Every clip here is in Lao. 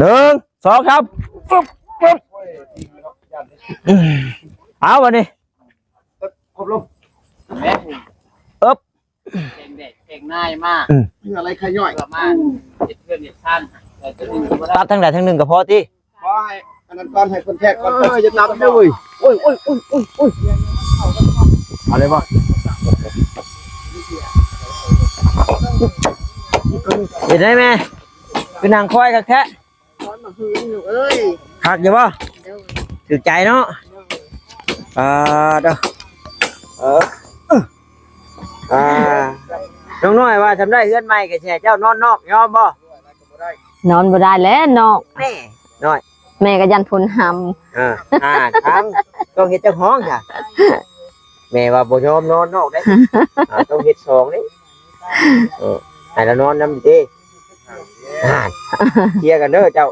ໜຶ່ງ ສອງ ສາມ ປຶບ ປຶບ ເອົາ ບາດນີ້ ເອີບ ແຂງແດດແຂງນາຍມາ ອືມ ເພື່ອອະໄລຂະຫຍ້ອຍ ເພື່ອມາເຮັດເຮືອນເຮັດຊານ ແຕ່ຕົວນີ້ບໍ່ໄດ້ ຕັດທາງໃດທາງໜຶ່ງກໍພໍຕິ ຂໍໃຫ້ອັນນັ້ນກ່ອນ ໃຫ້ເພິ່ນແທກກ່ອນ ເອີ ຢ່າຕັດເດີ ໂອ້ຍ ໂອ້ຍ ໂອ້ຍ ເອົາເລີຍບໍ່ ເຮັດໄດ້ແມ່ ຄືນັ່ງຄອຍຄັກແທ້ ຄອນມາຄືນລູກເອີຍ ຄັກຢູ່ບໍ່? ໂດຍ ຖືກໃຈເນາະ ໂດຍ ອ່າ ເດີ ເອີ ອ່າ ນ້ອງນ້ອຍວ່າ ຊຳໄດ້ເຮືອນໃໝ່ກໍຊິໃຫ້ເຈົ້ານອນນອກ ຍອມບໍ່? ນອນບໍ່ໄດ້ແລ້ວນອກ ແມ່ນ້ອຍ ແມ່ກໍຢ້ານຝົນຫຳ ອ່າ ອ່າ ທາງ ຕ້ອງເຮັດຈັກຫ້ອງຊະ ແມ່ວ່າບໍ່ຍອມນອນນອກເດ້ ອ່າ ຕ້ອງເຮັດສອງເດ້ ເອີ ໃຫ້ລາວນອນນຳເດ້ ອ່າ ເຄຍກັນເດີເຈົ້າ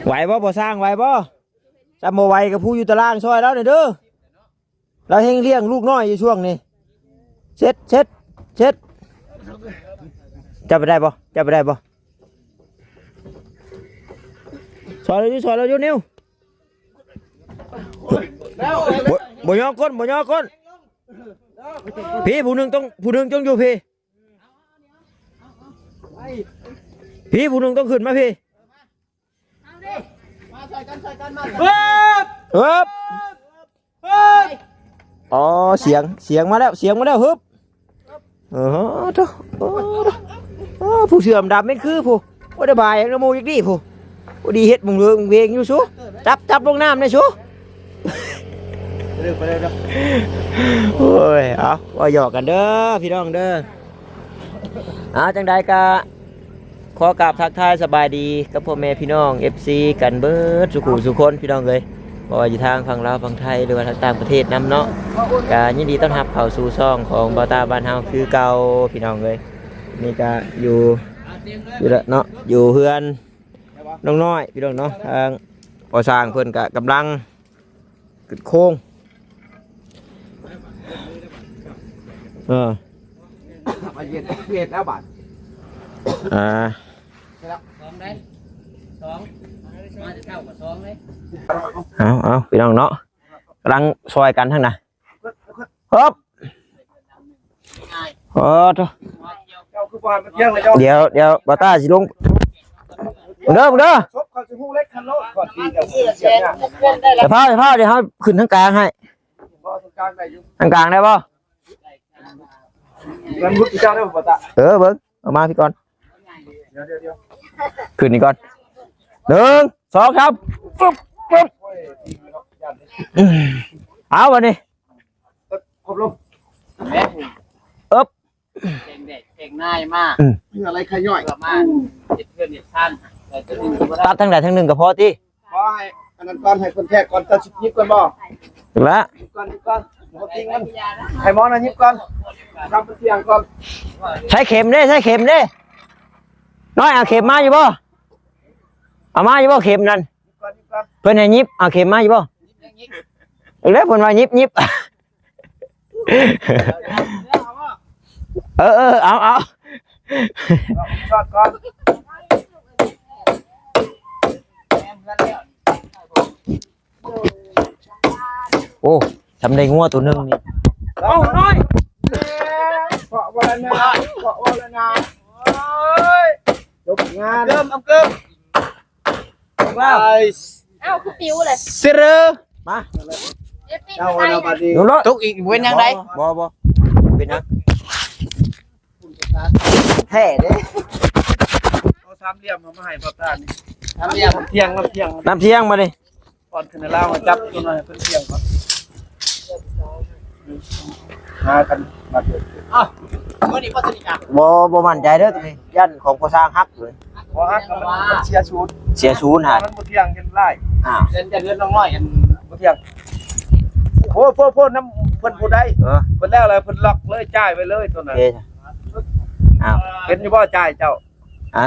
ໄຫວບໍ່ ພໍ່ຊ່າງ ໄຫວບໍ່? ຖ້າບໍ່ໄຫວກໍຜູ້ຢູ່ຕາລ່າງຊ່ອຍລາວແດ່ເດີ ລາວແຮ່ງລ້ຽງລູກນ້ອຍຢູ່ຊ່ວງນີ້ ເຊັດ ເຊັດ ເຊັດ ຈັບໄປໄດ້ບໍ່? ຈັບໄປໄດ້ບໍ່? ຊ່ອຍລາວຢູ່ ຊ່ອຍລາວຢູ່ ນິວ ບໍ່ ບໍ່ຍໍກົ້ນ ບໍ່ຍໍກົ້ນ ພີ້ ຜູ້ໜຶ່ງຕ້ອງ ຜູ້ໜຶ່ງຕ້ອງຢູ່ພີ້ ພີ້ ຜູ້ໜຶ່ງຕ້ອງຂຶ້ນມາພີ້ ເອີບ ເອີບ ເອີບ ອໍ ສຽງ ສຽງມາແລ້ວ ສຽງມາແລ້ວ ຮຶບ ເອີ ໂທ້ ໂອ້ ໂອ້ ຜູ້ເສື້ອດຳແມ່ນຄືຜູ້ ໂອ້ ໄດ້ບາຍນຳໝູ່ອີກນີ້ຜູ້ ພໍດີເຮັດມຸງເລີງເວງຢູ່ຊູ ຈັບ ຈັບລົງນ້ຳແດ່ຊູ ໂອ້ຍ ເອົາ ເວົ້າຫຍອກກັນເດີ ພີ່ນ້ອງເດີ. ເອົາ ຈັ່ງໃດກະຂໍກາບທັກທາຍສະບາຍດີກັບພໍ່ແມ່ພີ່ນ້ອງ ເອັຟຊີ ກັນເບິດສູ່ຄູ່ສູ່ຄົນ ພີ່ນ້ອງເອີຍ ບໍ່ວ່າຢູ່ທາງຝັ່ງລາວ ຝັ່ງໄທ ຫຼືວ່າທາງຕ່າງປະເທດນຳເນາະ ກະຍິນດີຕ້ອນຮັບເຂົ້າສູ່ຊ່ອງຂອງບ່າວຕາບ້ານເຮົາຄືເກົ່າ ພີ່ນ້ອງເອີຍ. ນີ້ກະຢູ່ ຢູ່ລະເນາະ ຢູ່ເຮືອນນ້ອງນ້ອຍ ພີ່ນ້ອງເນາະ ທາງພໍ່ຊ່າງເພິ່ນກະກຳລັງ ຂຶ້ນໂຄງ ເອີ ມາເຮັດ ເຮັດແລ້ວບາດ ອ່າ ສອງເດ້ ສອງ ມາແຕ່ເຊົ້າກໍສອງເດ້ ເອົາ ເອົາ ພີ່ນ້ອງເນາະ ກຳລັງຊ່ອຍກັນທັງນັ້ນ ຮຶບ ເອີ ໂທ້ ດຽວ ດຽວ ບ່າວຕາຊິລົງ ເດີ ເດີ ສົບເຂົາຊິຮູ້ເລັກຄັນໂລດ ກ່ອນທີ່ຈະ ຢ່າພາວ ຢ່າພາວ ດຽວເຮົາຂຶ້ນທາງກາງໃຫ້ ທາງກາງໄດ້ບໍ່? ເອີ ເບິ່ງ ເອົາມາພີ້ກ່ອນ ດຽວ ດຽວ ດຽວ ຂຶ້ນນີ້ກ່ອນ ໜຶ່ງ ສອງ ສາມ ປຶບ ປຶບ ເອົາ ບາດນີ້ ເອີບ ແຂງແດດແຂງນາຍມາ ອືມ ເພື່ອອະໄລຂະຫຍ້ອຍ ເພື່ອມາເຮັດເຮືອນເຮັດຊານ ແຕ່ຕົວນີ້ບໍ່ໄດ້ ຕັດທາງໃດທາງໜຶ່ງກໍພໍຕິ ຂໍໃຫ້ອັນນັ້ນກ່ອນ ໃຫ້ເພິ່ນແທກກ່ອນ ເຈົ້າຊິຫຍິບກ່ອນບໍ່? ແລ້ວ ຫຍິບກ່ອນ ຫຍິບກ່ອນ ບໍ່ຕິງມັນ ໃຫ້ໝໍນະຫຍິບກ່ອນ ທຳມັນສ່ຽງກ່ອນ ໃຊ້ເຂັມເດ້ ໃຊ້ເຂັມເດ້ ນ້ອຍ ເອົາເຂັມມາຢູ່ບໍ່? ເອົາມາຢູ່ບໍ່ເຂັມນັ້ນ? ເພິ່ນໃຫ້ຫຍິບ ເອົາເຂັມມາຢູ່ບໍ່? ເອີ ເພິ່ນວ່າຫຍິບ ຫຍິບ ເອີ ເອີ ເອົາ ເອົາ ຊອດກ່ອນ ໂອ້ ທຳໄດ້ງົວໂຕໜຶ່ງນີ້ ເອົານ້ອຍ ເກາະວະລະນາ ເກາະວະລະນາ ໂອ້ຍ ຈົບງານ ເກີມ ເອົາເກີມ ວ້າວ ອ້າວ ຄືປິວເລີຍ ເຊເຣ ມາ ເອົາລະບາດນີ້ ລົງລົດ ຕົກອີກເປັນຫຍັງໃດ ບໍ່ ບໍ່ ເປັນຫຍັງ ແທ້ເດ້ ເອົາສາມຫຼ່ຽມເອົາມາໃຫ້ພໍ່ຕານີ້ ສາມຫຼ່ຽມ ນ້ຳທ່ຽງ ນ້ຳທ່ຽງ ນ້ຳທ່ຽງມານີ້ ກ່ອນຂຶ້ນໃນລາວ ມາຈັບຕົວໜ້ອຍໃຫ້ເພິ່ນທ່ຽງກ່ອນ ຫາກັນມາເດີ ອ້າວ ມື້ນີ້ບໍ່ສະໜິດກັນ ບໍ່ ບໍ່ໝັ້ນໃຈເດີຕົວນີ້ ຢ້ານຂອງພໍ່ຊ່າງຫັກເລີຍ ບໍ່ຫັກ ມັນ ມັນເສຍສູນ ເສຍສູນຫາ ມັນບໍ່ທ່ຽງກັນຫຼາຍ ອ່າ ເປັນຈາກເຮືອນນ້ອງນ້ອຍ ອັນບໍ່ທ່ຽງ ໂອ້ ໂພດ ໂພດ ນຳເພິ່ນຜູ້ໃດ ເອີ ເພິ່ນແລ້ວແລ້ວ ເພິ່ນລັອກເລີຍ ຈ່າຍໄປເລີຍຕົວນັ້ນ ເອີ ອ້າວ ເຫັນຢູ່ບໍ່ ຈ່າຍເຈົ້າ ຮະ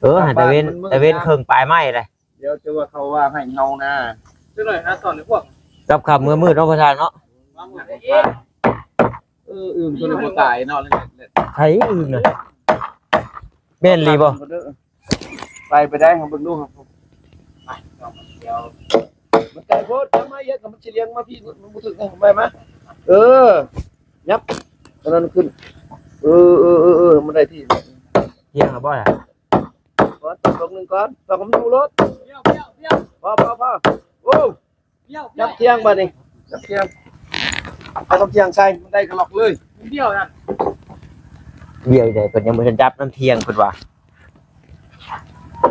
ເອີ ໃຫ້ຕາເວັນ ຕາເວັນເຄິ່ງປາຍໄມ້ເດ້. ດຽວຈະວ່າເຂົາວ່າໃຫ້ເຮົານາ ຈັກໜ້ອຍຫາສອນໃຫ້ພວກ ກັບຄ່ຳເມືອມືດເນາະ ພໍ່ຊ່າງເນາະ. ເອີ ອຶ່ງຕົວນີ້ບໍ່ຕາຍເນາະ. ໃຜອຶ່ງນະ? ແມ່ນອີ່ຫຼີບໍ່? ໄປ ໄປໄດ້ ເຮົາເບິ່ງດູ. ມັນໄກໂພດ ເອົາມາເຮັດ ມັນຊິລຽງມາພີ້ ມັນບໍ່ຖືກນະ. ໄປມາ ເອີ ຍັບ ອັນນັ້ນຂຶ້ນ. ເອີ ເອີ ເອີ ເອີ ມັນໄດ້ທີ່ ທຽງແລ້ວບໍ່ລະ? ກ່ອນ ຕົກໜຶ່ງກ່ອນ ຕ້ອງໃຫ້ມັນຢູ່ໂລດ. ພໍ ພໍ ພໍ ໂອ້ ຈັບທຽງບາດນີ້ ຈັບທຽງ ເອົາທຽງໃສ່ ມັນໄດ້ກະລັອກເລີຍ. ດຽວນັ້ນ ດຽວໃດ ເພິ່ນຍັງບໍ່ທັນຈັບນຳທຽງ ເພິ່ນວ່າ.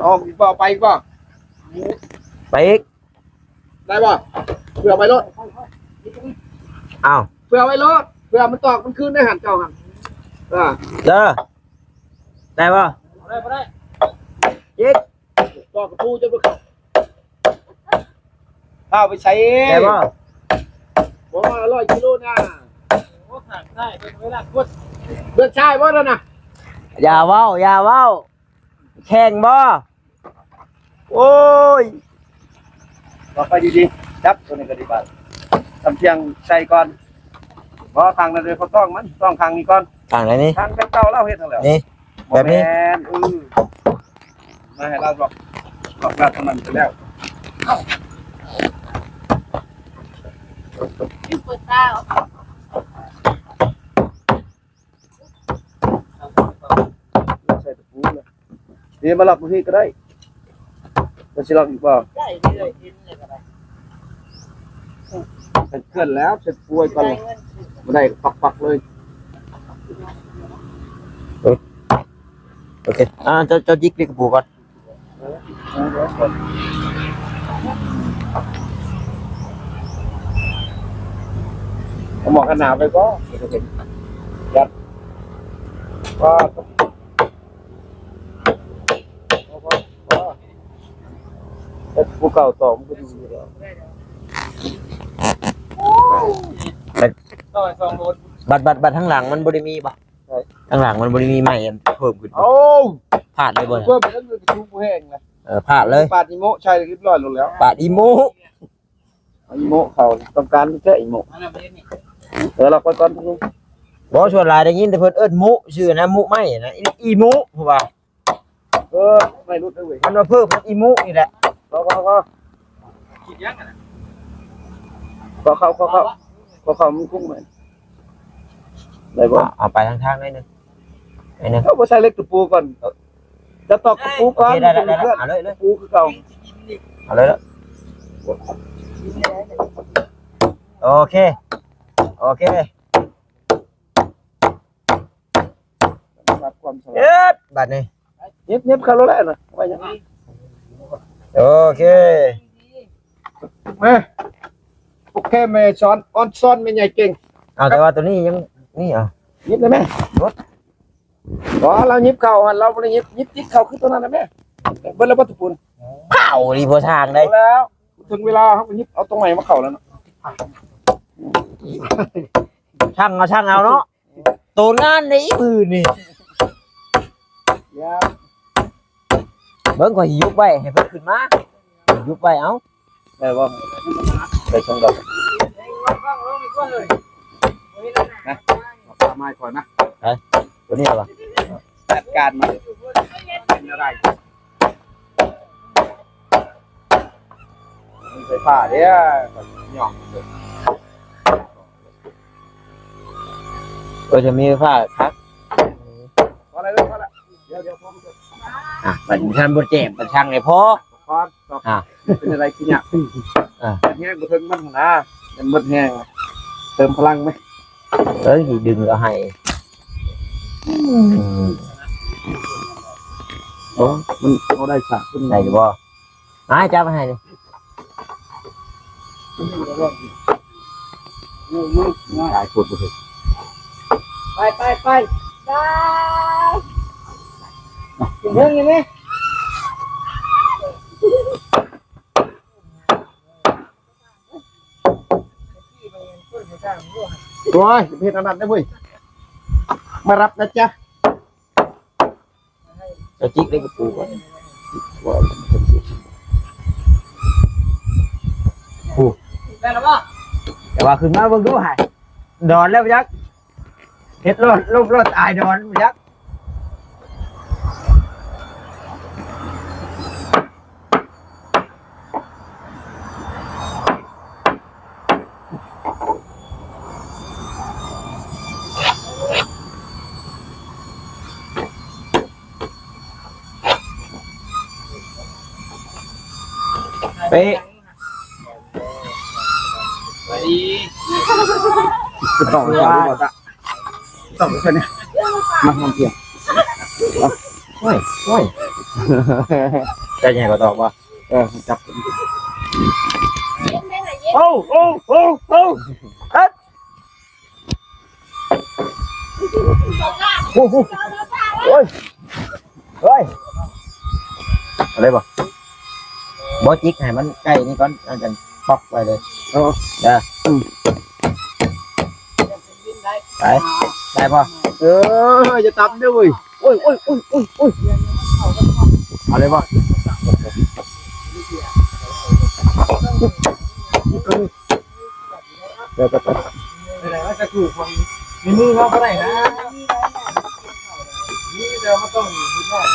ອອກອີກບໍ່? ໄປອີກບໍ່? ໄປອີກ ໄດ້ບໍ່? ເພື່ອໄວ້ໂລດ ອ້າວ ເພື່ອໄວ້ໂລດ ເພື່ອມັນຕອກມັນຄືນໄດ້ຫັ້ນ ເຈົ້າຫັ້ນ. ເອີ ເດີ ໄດ້ບໍ່? ບໍ່ໄດ້ ບໍ່ໄດ້ ເຈັດ ຕອກກະປູຈົນບໍ່ເຂົ້າ ເຂົ້າໄປໃສ່ ໄດ້ບໍ່? ບໍ່ວ່າຮ້ອຍກິໂລນະ. ໂອ້ ທາງຊ້າຍເບິ່ງເວລາຄົນ ເບິ່ງຊ້າຍບໍ່ນັ້ນນະ? ຢ່າເວົ້າ ຢ່າເວົ້າ ແຂ່ງບໍ່? ໂອ້ຍ ຕໍ່ໄປດີໆ ຈັບຕົວນີ້ກໍດີບາດ ທຳທຽງໃສ່ກ່ອນ. ບໍ່ ຂ້າງນັ້ນເດ້ ເຂົາຕ້ອງມັນ ຕ້ອງຂ້າງນີ້ກ່ອນ. ຂ້າງໃດນີ້? ຂ້າງເກົ່າລາວເຮັດຫັ້ນແຫຼະ. ນີ້ ບໍ່ ແບບນີ້ ແມ່ນ ເອີ ມາໃຫ້ລາວລັອກ ລັອກລາດຕົງນັ້ນໄປແລ້ວ. ເອົ້າ ເປີດຕາ ໃສ່ຕະປູເລີຍ. ນີ້ມາລັອກຢູ່ພີ້ກໍໄດ້. ມັນຊິລັອກອີກບໍ່? ໄດ້ເລີຍ ເຫັນເລີຍກໍໄດ້. ໃສ່ເຄື່ອນແລ້ວ ໃສ່ຕະປູໄວ້ກ່ອນ. ບໍ່ໄດ້ປັກໆເລີຍ. ໂອເຄ ອ່າ ເຈົ້າ ເຈົ້າຈິກເລກກະປູກ່ອນ. ເອົາໝອກກັນໜາວໄປບໍ່? ຍັດ ວ່າ ເຮັດຜູ້ເກົ່າຕອບມັນກໍດີຢູ່ແລ້ວ. ບັດ ບັດ ບັດທາງຫຼັງມັນບໍ່ໄດ້ມີບໍ່? ໃຊ່ ທາງຫຼັງມັນບໍ່ໄດ້ມີໄມ້ອັນເພີ່ມຂຶ້ນບໍ່? ໂອ້ ພາດເລີຍບໍ່? ເພີ່ມໄປແລ້ວມັນກະສູງບໍ່ແຮງນະ. ເອີ ພາດເລີຍ ປາດອີໂມະໃສ່ຮຽບຮ້ອຍໂລດແລ້ວ. ປາດອີໂມະ ອີໂມະເຂົາຕ້ອງການແທ້ອີໂມະ. ເອີ ລັອກໄວ້ກ່ອນ. ບໍ່ ສ່ວນຫຼາຍໄດ້ຍິນແຕ່ເພິ່ນເອີ້ນໂມະຊື່ນະ ໂມະໄມ້ນະ ອີໂມະ ເພາະວ່າ ເອີ ໄມ້ຫຼຸດເດ້ເວີຍ. ມັນມາເພີ່ມນຳອີໂມະນີ້ແຫຼະ. ພໍ ພໍ ພໍ ຂໍເຂົ້າ ຂໍເຂົ້າ ຂໍເຂົ້າ ມັນກຸ້ງໄວ້ ໄດ້ບໍ່? ເອົາໄປທາງທາງໜ້ອຍໜຶ່ງ ໜ້ອຍໜຶ່ງ. ເອົາ ບໍ່ໃສ່ເຫຼັກຕະປູກ່ອນ. ເອີ ຈະຕອກຕະປູກ່ອນ. ໂອເຄ ໄດ້ ໄດ້ ໄດ້ ເອົາເລີຍ ເລີຍ ຕະປູຄືເກົ່າ. ເອົາເລີຍ ເລີຍ ໂອເຄ ໂອເຄ. ຮັບຄວາມສະຫວັດ ເອີດ ບາດນີ້ ຫຍິບ ຫຍິບເຂົ້າໂລດແຫຼະນະ ໄວ້ຫຍັງ? ໂອເຄ ມາ ໂອເຄ ແມ່ສອນ ອອນຊອນແມ່ໃຫຍ່ເກັ່ງ. ເອົາ ແຕ່ວ່າຕົວນີ້ຍັງ ນີ້ ເອົາ ຫຍິບໄດ້ແມ່ ບໍ່ ລາວຫຍິບເຂົ້າຫັ້ນ ລາວບໍ່ໄດ້ຫຍິບ ຫຍິບຕິດເຂົ້າຄືຕົວນັ້ນນະແມ່. ເບິດແລ້ວບໍ່ຕະປູນ? ເຜົານີ້ບໍ່ຊ່າງໃດ. ແລ້ວ ເຖິງເວລາເຮົາກໍຫຍິບເອົາຕົງໃໝ່ມາເຂົ້າແລ້ວເນາະ. ຊ່າງເອົາ ຊ່າງເອົາເນາະ ໂຕງານໃນມື້ນີ້. ເບິ່ງ ຂ້ອຍຊິຍຸບໄວ້ໃຫ້ເພິ່ນຂຶ້ນມາ ຍຸບໄວ້ເອົາ. ໄດ້ບໍ່? ໄດ້ຊ່ອງດອກນະ ເອົາຜ້າໄມ້ກ່ອນນະ. ໄປ ຕົວນີ້ລະວະ ຈັດການມັນເປັນອະໄລ? ໄຟຟ້າເດ້ ຫຍ້ອງ ເອີ ຈະມີໄຟຟ້າຄັກ. ພໍແລ້ວ ພໍແລ້ວ ດຽວ ດຽວ ພໍ. ອ່ະ ບັດນີ້ທ່ານບໍ່ແຈມ ປະຊັງໃຫ້ພໍ. ພໍ ອ່ະ ເປັນອະໄລທີ່ຍາກ. ອ່ະ ແຮງບໍ່ເຖິງມັນຫັ້ນນະ ມັນໝົດແຮງ ເຕີມພະລັງໄວ້. ເອີ ດຶງກໍໃຫ້ ອືມ ໂອ້ ມັນເອົາໄດ້ສະ ໄດ້ຢູ່ບໍ່? ອ້າຍ ຈັບມາໃຫ້ນີ້ ຕາຍໂພດບໍ່ເຖິງ. ໄປ ໄປ ໄປ ໄປ ຂຶ້ນເທິງນີ້ແມ່. ໂອ້ຍ ເຮັດອັນນັ້ນເດ້ເວີຍ ມາຮັບນະຈ໊ະ. ເຈົ້າຈິກໄດ້ປະຕູກ່ອນ. ໂອ້ ແມ່ນແລ້ວບໍ່? ແຕ່ວ່າຂຶ້ນມາເບິ່ງດູຫາຍ ດອນແລ້ວຈັກ ເຮັດລອດ ລົບລອດຕາຍດອນຈັກ. ເປະ ສະບາຍດີ ບໍ່ຕ້ອງບໍ່ຕະ ຕ້ອງເພິ່ນນະ ມາຫ້ອງທ່ຽງ. ໂອ້ຍ ໂອ້ຍ ໃຈໃຫຍ່ກວ່າດອກບໍ່? ເອີ ຈັບ ໂອ້ ໂອ້ ໂອ້ ໂອ້ ເຮັດ ໂອ້ໂຫ ໂອ້ຍ ເຮີ້ຍ ເອົາເລີຍບໍ່? ບໍ່ ຈິກໃຫ້ມັນໃກ້ນີ້ກ່ອນ ແລ້ວຈັ່ງປັອກໄວ້ເລີຍ. ເອີ ເດີ ອືມ ໄປ ໄດ້ບໍ່? ເອີ ຢ່າຕຳເດີເວີຍ. ໂອ້ຍ ໂອ້ຍ ໂອ້ຍ ໂອ້ຍ ໂອ້ຍ ເອົາເລີຍບໍ່? ເດີ ໄປ ໄປ ໄປ ໃນມືເຮົາບໍ່ໄດ້ນະ ມີແຕ່ວ່າມັນຕ້ອງເຮັດໄດ້ນະ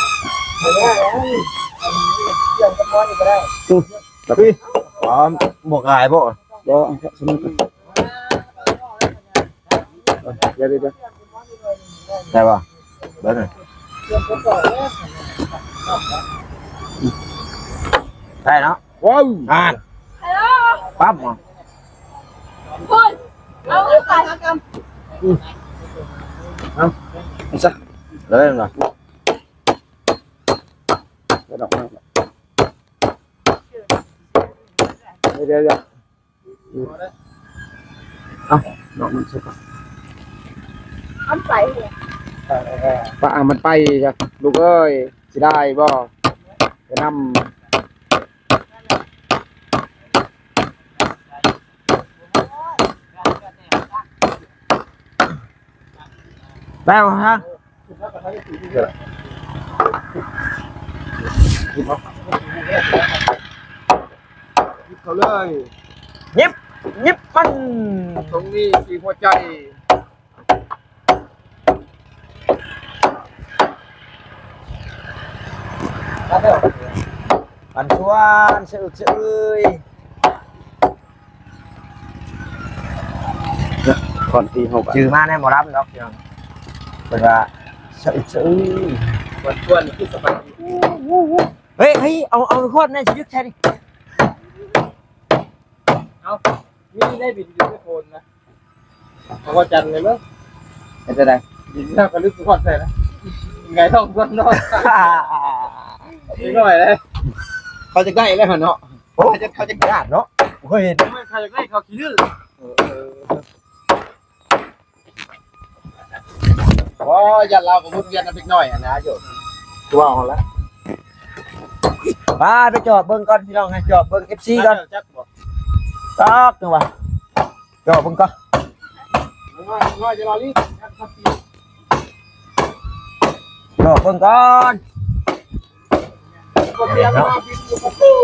ບໍ່ໄດ້ ອັນນີ້ ອັນນີ້ ເລື່ອງກັບມັນນີ້ກໍໄດ້. ອືມ ແລ້ວພີ່ ອໍ ບໍ່ກາຍບໍ່? ບໍ່ ສະໜຸກ ເອີ ດຽວ ດຽວ ດຽວ ໄດ້ບໍ່? ເບິ່ງ ໄດ້ເນາະ. ວ້າວ ອ່ານ ປັບ ເອົາໄປ ອືມ ເອົາ ເອົາຊະ ເລີຍເນາະ. ດອກໄມ້ ດຽວ ດຽວ ດຽວ ເອົາດອກມັນໃສ່ກ່ອນ ມັນໄປ ປະ ມັນໄປຈ້ະ ລູກເອີຍ ຊິໄດ້ບໍ່? ໄປນຳ ໄດ້ບໍ່ຮະ? ເຂົ້າເລີຍ ຫຍິບ ຫຍິບມັນ ຕົງນີ້ຊິຫົວໃຈ ປັ່ນຊວນ ສະອຶກສະອືຍ. ກ່ອນທີ່ເຮົາ ຈື່ມາແນວໝໍລຳດອກ ພີ່ນ້ອງ ເພິ່ນວ່າ ສະອຶກສະອືຍ ກວນກວນຄືສະບາຍດີ. ເຮີ້ຍ ເຮີ້ຍ ເອົາ ເອົາຂວດນັ້ນຊິດຶກໃສ່ນີ້ ເອົາ ມີໄດ້ບິນຢູ່ໃນໂພນນະ ເອົາວ່າຈັນເລີຍເບິ່ງ ເຮັດຈັ່ງໃດ? ບິນແລ້ວກໍລຶກຂວດໃສ່ນະ ຫງາຍທ້ອງຄວ່ຳນອນ ເດັກນ້ອຍເດ້ ເຂົາຈະໄດ້ແລ້ວຫັ້ນເນາະ. ໂອ້ ເຂົາຈະ ເຂົາຈະຢ້ານເນາະ ບໍ່ເຄີຍເຫັນ ເຂົາຢາກໄດ້ເຂົາຂີ້ດື້. ເອີ ເອີ ໂອ້ຍ ຢ້ານລາວກໍວົນວຽນນຳເດັກນ້ອຍຫັ້ນນະ ໂຍ ຄືວ່າຫັ້ນລະ. ໄປ ໄປຈອດເບິ່ງກ່ອນ ພີ່ນ້ອງ ໃຫ້ຈອດເບິ່ງ ເອັຟຊີ ກ່ອນ ຈັກບໍ່ ຈັກ ຈັ່ງວ່າ ຈອດເບິ່ງກ່ອນ ນ້ອຍ ນ້ອຍ ຢ່າລໍລີບ ຈອດເບິ່ງກ່ອນ.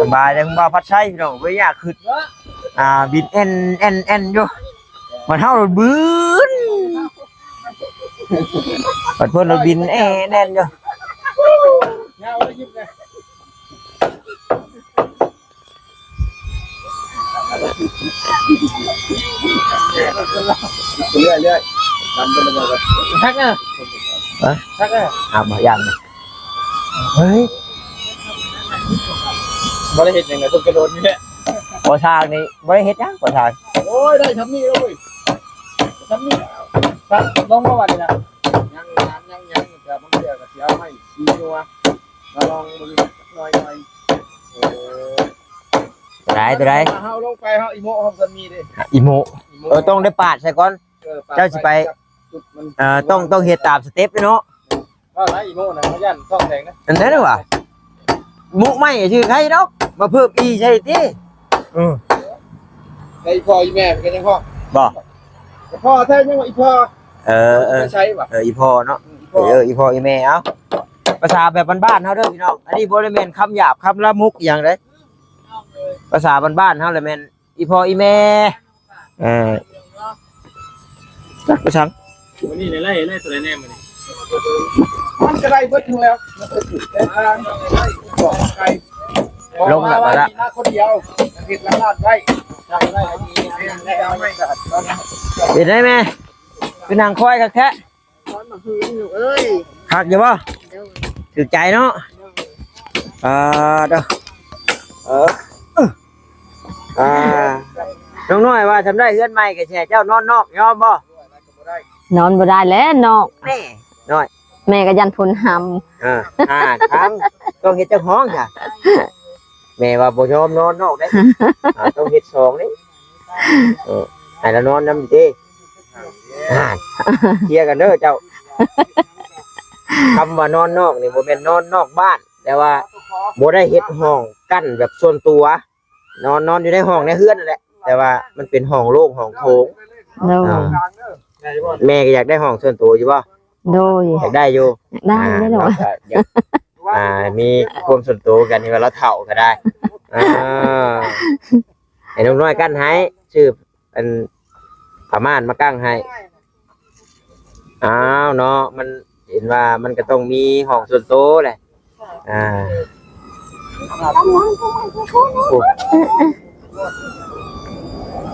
ສະບາຍເດ້ ຄຸນບ່າວພັດໄຊ ພີ່ນ້ອງ ບໍ່ຢາກຂຶ້ນ ອ່າ ບິນແອ່ນ ແອ່ນ ແອ່ນຢູ່ ມັນເຮົາໂດດບືນ ບັດເພິ່ນໂດດບິນແອ່ນ ແອ່ນຢູ່. ເລື້ອຍເລື້ອຍ ນຳເພິ່ນມາກ່ອນ ຄັກນະ ຮະ ຄັກນະ ອ່າ ບໍ່ ຢ້ານນະ ເຮີ້ຍ ບໍ່ໄດ້ເຮັດຫຍັງນະ ເພິ່ນກະໂດດນີ້ແຫຼະ ບໍ່ ຊ່າງນີ້ບໍ່ໄດ້ເຮັດຫຍັງ ບໍ່ ຊ່າງ ໂອ້ຍ ໄດ້ຊ່ຳນີ້ແລ້ວເວີຍ ຊ່ຳນີ້ ຄັກ ລົງມາບັດນີ້ນະ ຍັງ ຍັງ ຍັງ ແຕ່ບາງເທື່ອກະຊິເອົາໄມ້ສີນົວ ມາລອງເບິ່ງຈັກໜ້ອຍ ໜ້ອຍ ເອີ ຕົວໃດ ຕົວໃດ ເຮົາລົງໄປ ເຮົາອີໂມະ ເຮົາບໍ່ທັນມີເດ້ ອີໂມະ ອີໂມະ ເອີ ຕ້ອງໄດ້ປາດໃສ່ກ່ອນ ເອີ ເຈົ້າຊິໄປ ເອີ ຕ້ອງ ຕ້ອງເຮັດຕາມສະເຕັບເນາະ ວ່າຫຼາຍອີໂມະນະ ຢ້ານທ້ອງແດງນະ ອັນນັ້ນວ່າ ໂມະໃໝ່ຊື່ໃຄດອກ ມາເພີ່ມອີໃສ່ຕິ ເອີ ແຕ່ອີພໍ່ອີແມ່ເພິ່ນກະຍັງຮ້ອງ ບໍ່ ພໍ່ແທ້ຍັງວ່າອີພໍ່ ເອີ ເອີ ໄປໃສວະ ເອີ ອີພໍ່ເນາະ ອືມ ອີພໍ່ ເອີ ອີພໍ່ອີແມ່ ເອົາ ພາສາແບບບ້ານໆເຮົາເດີພີ່ນ້ອງ. ອັນນີ້ບໍ່ໄດ້ແມ່ນຄຳຫຍາບຄຳລາມົກອີ່ຫຍັງເດ້. ພາສາບ້ານໆເຮົາລະແມ່ນ ອີ່ພໍ່ອີ່ແມ່ ເອີ ຈັກໄປສັງ. ມື້ນີ້ໄດ້ໄລ່ ໄລ່ເທົ່າໃດແດ່ມື້ນີ້? ມັນກໍໄດ້ເບິດທັງແລ້ວ ມັນກໍຖືກແຕ່ທາງ ບອກໄກ ລົງແລ້ວກໍລະ ມາຄົນດຽວ ເຮັດລາດໄວ້ ເປັນໄດແມ່? ຄືນັ່ງຄອຍຄັກແທ້. ຄອຍມາຄືນລູກເອີຍ. ຄັກຢູ່ບໍ່? ໂດຍ ຖືກໃຈເນາະ. ໂດຍ ອ່າ ເດີ ເອີ ອ່າ ນ້ອງນ້ອຍວ່າ ຊຳໄດ້ເຮືອນໃໝ່ກໍແຊ່ເຈົ້ານອນນອກ ຍອມບໍ່? ນອນບໍ່ໄດ້ແລ້ວນອກ. ແມ່ນ້ອຍ ແມ່ກໍຢ້ານຝົນຫຳ. ເອີ ອ່າ ທາງ ຕ້ອງເຮັດຈັກຫ້ອງຊະ? ແມ່ວ່າບໍ່ຍອມນອນນອກເດ້. ອ່າ ຕ້ອງເຮັດສອງເດ້. ເອີ ໃຫ້ລາວນອນນຳເດ້. ອ່າ ເຄຍກັນເດີເຈົ້າ. ຄຳວ່ານອນນອກນີ້ ບໍ່ແມ່ນນອນນອກບ້ານ ແຕ່ວ່າບໍ່ໄດ້ເຮັດຫ້ອງກັ້ນແບບສ່ວນຕົວ. ນອນ ນອນຢູ່ໃນຫ້ອງໃນເຮືອນນັ້ນແຫຼະ ແຕ່ວ່າມັນເປັນຫ້ອງໂລ່ງຫ້ອງໂຖງ. ໂດຍ ອ່າ ແມ່ກໍຢາກໄດ້ຫ້ອງສ່ວນຕົວຢູ່ບໍ່? ໂດຍ ຢາກໄດ້ຢູ່. ຢາກໄດ້ ອ່າ ແນ່ນອນ ເຮົາກໍຢາກ ອ່າ ມີຄວາມສ່ວນຕົວກັນ ທີ່ວ່າລາວເຖົ້າກໍໄດ້. ອ່າ ໃຫ້ນ້ອງນ້ອຍກັ້ນໃຫ້ ຊື້ອັນຜ້າມ່ານມາກັ້ງໃຫ້. ອ້າວເນາະ ມັນເຫັນວ່າມັນກໍຕ້ອງມີຫ້ອງສ່ວນໂຕແຫຼະ. ອ່າ ໂອ້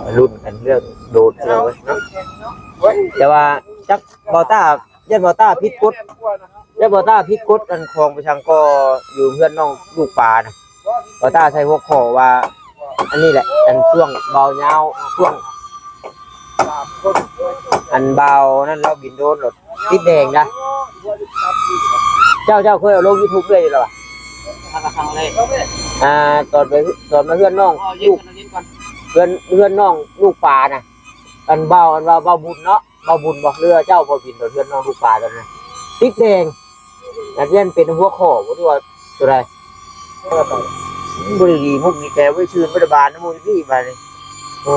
ມາລຸ້ນກັນເລື່ອງໂດດເນາະ. ແຕ່ວ່າຈັກ ເບົາຕ້າ ຢ້ານເບົາຕ້າຜິດກົດ ຢ້ານເບົາຕ້າຜິດກົດ ອັນຂອງໄປສັງກໍຢູ່ເຮືອນນ້ອງລູກປານະ. ເບົາຕ້າໃສ່ຫົວຂໍ້ວ່າອັນນີ້ແຫຼະ ອັນຊ່ວງເບົາຍາວ ຊ່ວງ ອັນເບົານັ້ນລາວບິນໂດຣນໂລດ ຕິດແດງນະ. ເຈົ້າ ເຈົ້າເຄີຍເອົາລົງຢູທູບເລື້ອຍຢູ່ແລ້ວຫວາ? ອ່າ ຕອນໄປ ຕອນມາເຮືອນນ້ອງລູກ ເຮືອນ ເຮືອນນ້ອງລູກປານະ ອັນເບົາ ອັນວ່າເບົາບຸນເນາະ ເບົາບຸນບໍ່ ຫຼືວ່າເຈົ້າບໍ່ບິນໂດດເຮືອນນ້ອງລູກປາຕອນນັ້ນ ຕິດແດງ. ອາດຈະເປັນຫົວຂໍ້ບໍ່ ຫຼືວ່າຕົວໃດ? ບໍ່ໄດ້ດີມຸກດີແຕ່ໄວ້ຊື່ບໍ່ໄດ້ບານນຳໝູ່ນີ້ບາດນີ້. ໂອ້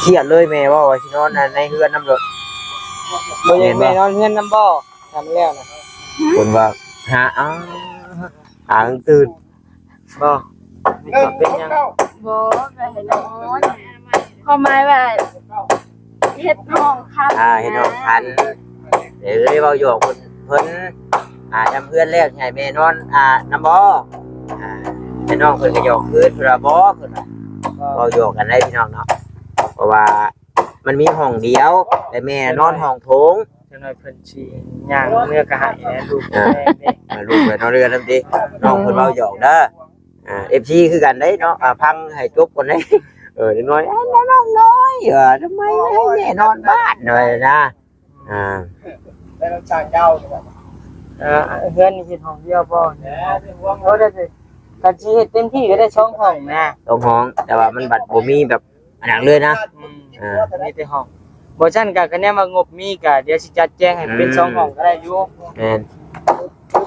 ຄຽດເລີຍ ແມ່ເວົ້າວ່າຊິນອນໃນເຮືອນນຳໂລດ. ບໍ່ແມ່ນ ແມ່ນບໍ່? ນອນເຮືອນນຳບໍ່? ທຳແລ້ວນະ ເພິ່ນວ່າຫາ ອ້າ ຫາກາງຕື່ນ. ບໍ່ ເປັນຫຍັງ? ບໍ່ ກໍໃຫ້ນອນ ຄວາມໝາຍວ່າເຮັດຫ້ອງຄັນ ອ່າ ເຮັດຫ້ອງຄັນ. ເອີ ເວົ້າຫຍອກເພິ່ນ ເພິ່ນ ອ່າ ທຳເຮືອນແລ້ວໃຫ້ແມ່ນອນ ອ່າ ນຳບໍ່? ອ່າ ແມ່ນ້ອງເພິ່ນກໍຫຍອກຄືນ ເພິ່ນວ່າບໍ່ ເພິ່ນວ່າ ເວົ້າຫຍອກກັນໄດ້ພີ່ນ້ອງເນາະ ເພາະວ່າມັນມີຫ້ອງດຽວ ແຕ່ແມ່ນອນຫ້ອງໂຖງ. ຈັກໜ້ອຍເພິ່ນຊິຍ່າງເມືອກະໄຫ້ແດ່ລູກ ອ່າ ແມ່ເດ້ ອ່າ ລູກເພິ່ນເອົາເຮືອນນຳຕິ ນ້ອງເພິ່ນເວົ້າຫຍອກເດີ. ອ່າ ເອັຟຊີ ຄືກັນເດ້ເນາະ ອ່າ ຟັງໃຫ້ຈົບກ່ອນເດ້. ເອີ ຈັກໜ້ອຍ ອ້າວ ນ້ອງນ້ອຍ ເອີ ທຳໄມໃຫ້ແມ່ນອນບ້ານ ວ່ານະ. ອ່າ ແຕ່ລະຊ່າງເຈົ້າ ເອີ ເຮືອນນີ້ເຮັດຫ້ອງດຽວບໍ່? ເອີ ຄັນຊິເຮັດເຕັມທີ່ກໍໄດ້ສອງຫ້ອງນະ ສອງຫ້ອງ ແຕ່ວ່າມັນບັດບໍ່ມີແບບ ອັນນັ້ນເລີຍນະ. ອືມ ເອີ ມີແຕ່ຫ້ອງ ບໍ່ຊັ້ນກະ ຄະແນນວ່າງົບມີກະ ດຽວຊິຈັດແຈງໃຫ້ເປັນ ອືມ ສອງຫ້ອງກໍໄດ້ຢູ່. ແມ່ນ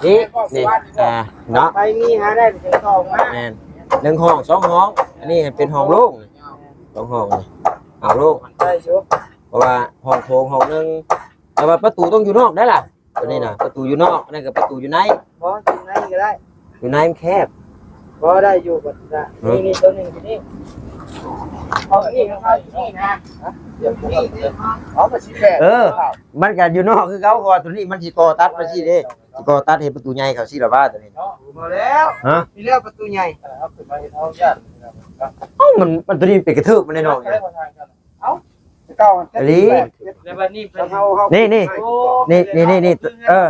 ນີ້ ນີ້ ອ່າ ເນາະ ໄປມີຫາໄດ້ເປັນສອງຫ້ອງນະ. ແມ່ນ ໜຶ່ງຫ້ອງ ສອງຫ້ອງ ອັນນີ້ໃຫ້ເປັນຫ້ອງໂລ່ງ ສອງຫ້ອງນີ້ ຫ້ອງໂລ່ງໄດ້ຢູ່ ເພາະວ່າຫ້ອງໂຖງຫ້ອງໜຶ່ງ ແຕ່ວ່າປະຕູຕ້ອງຢູ່ນອກໄດ້ລະ. ຕົວນີ້ນະ ປະຕູຢູ່ນອກ ອັນນັ້ນກໍປະຕູຢູ່ໃນ. ບໍ່ ຢູ່ໃນກໍໄດ້ ຢູ່ໃນມັນແຄບ. ບໍ່ ໄດ້ຢູ່ ບັດນະ ອືມ ນີ້ ນີ້ ຕົວໜຶ່ງຢູ່ນີ້ ຫ້ອງນີ້ ຫ້ອງນີ້ນະ. ເອີ ມັນກໍຢູ່ນອກຄືເກົ່າ ເພາະວ່າຕົວນີ້ມັນຊິກໍ່ຕັດມາຊີ້ເດ້ ຊິກໍ່ຕັດເຮັດປະຕູໃຫຍ່ເຂົ້າຊີ້ລະວ່າຕົວນີ້. ບໍ່ແລ້ວ ຮະ ມີແລ້ວປະຕູໃຫຍ່. ເອົ້າ ມັນ ມັນຕົວນີ້ເປັນກະເທີບມັນແນ່ນອນ. ເອົ້າ ເກົ່າ ອີ່ຫຼີ ແລ້ວບັດນີ້ເພິ່ນ ນີ້ ນີ້ ໂອ້ ນີ້ ນີ້ ນີ້ ນີ້ ເອີ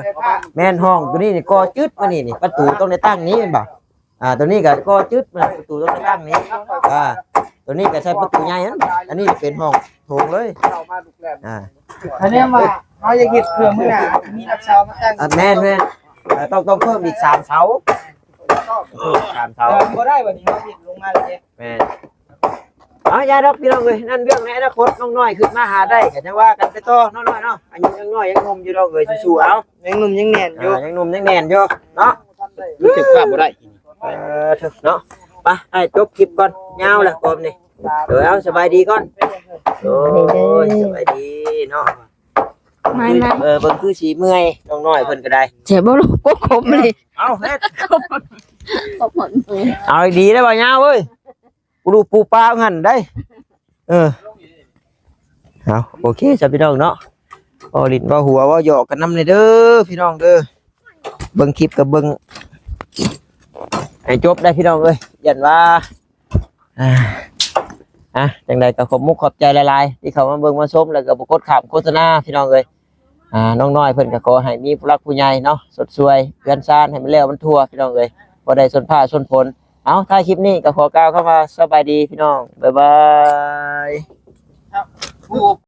ແມ່ນ ຫ້ອງຕົວນີ້ນີ້ ກໍຈຶດມານີ້ ນີ້ ປະຕູຕ້ອງໄດ້ຕັ້ງນີ້ແມ່ນບໍ່? ອ່າ ຕົວນີ້ກໍ ກໍຈຶດມາ ປະຕູຕ້ອງໄດ້ຕັ້ງນີ້. ອ່າ ຕົວນີ້ກໍໃຊ້ປະຕູໃຫຍ່ຫັ້ນ ອັນນີ້ເປັນຫ້ອງໂຖງເລີຍ. ອ່າ ຄະແນນວ່າເຮົາຢາກເຮັດເພື່ອມື້ໜ້າ ມີຫຼັກເສົາມາຕັ້ງ. ອ່າ ແມ່ນ ແມ່ນ ເອີ ຕ້ອງ ຕ້ອງເພີ່ມອີກສາມເສົາ ສາມເສົາ ເອີ ບໍ່ໄດ້ບັດນີ້ ເຮົາເຮັດລົງມາເລີຍ. ແມ່ນ ເອົາ ຢ່າດອກພີ່ນ້ອງເອີຍ ນັ້ນເລື່ອງໃນອະນາຄົດ ນ້ອງນ້ອຍຄຶດມາຫາໄດ້ ກໍຈັ່ງວ່າກັນໄປຕໍ່ເນາະ ນ້ອຍເນາະ. ອາຍຸຍັງນ້ອຍ ຍັງໜຸ່ມຢູ່ ນ້ອງເອີຍ ສູ້ໆ ເອົາ ຍັງໜຸ່ມຍັງແໜ້ນຢູ່ ອ່າ ຍັງໜຸ່ມຍັງແໜ້ນຢູ່ເນາະ. ເອີ ເນາະ ໄປ ອ້າຍຈົບຄລິບກ່ອນ ຍາວແລ້ວກອມນີ້. ໂດຍ ເອົາ ສະບາຍດີກ່ອນ. ໂດຍ ສະບາຍດີເນາະ. ໄມ້ໆ ເອີ ເບິ່ງຄືຊິເມື່ອຍ ນ້ອງນ້ອຍເພິ່ນກໍໄດ້ ແຊບບໍ່ລູກ? ກົກຂົມເລີຍ ເອົາເຮັດ ຂອບຄຸນ ເອົາດີໆ ໄດ້ບໍ່ຍາວເອີຍ ປູລູປູປາຫັ້ນໄດ໋ ເອີ ເອົາ ໂອເຄຈ້ະພີ່ນ້ອງເນາະ ເວົ້າຫຼິ້ນເວົ້າຫົວເວົ້າຫຍອກກັນນຳແດ່ເດີພີ່ນ້ອງເດີ ເບິ່ງຄລິບກໍເບິ່ງໃຫ້ຈົບໄດ໋ພີ່ນ້ອງເອີຍ ຢ້ານວ່າ ອ່າ ອ່ະ ຈັ່ງໃດກໍຂອບມຸກຂອບໃຈຫຼາຍໆ ທີ່ເຂົ້າມາເບິ່ງມາຊົມ ແລ້ວກໍບໍ່ກົດຂ້າມໂຄສະນາພີ່ນ້ອງເອີຍ ອ່າ ນ້ອງນ້ອຍເພິ່ນກໍຂໍໃຫ້ມີຜູ້ຫຼັກຜູ້ໃຫຍ່ເນາະ ຊົດຊ່ວຍເຮືອນຊານໃຫ້ມັນແລ້ວມັນທົ່ວພີ່ນ້ອງເອີຍ ບໍ່ໄດ້ຊົນຟ້າຊົນຝົນ. ເອົາ ທ້າຍຄລິບນີ້ກໍຂໍກ່າວຄຳວ່າສະບາຍດີພີ່ນ້ອອງ ບາຍບາຍ.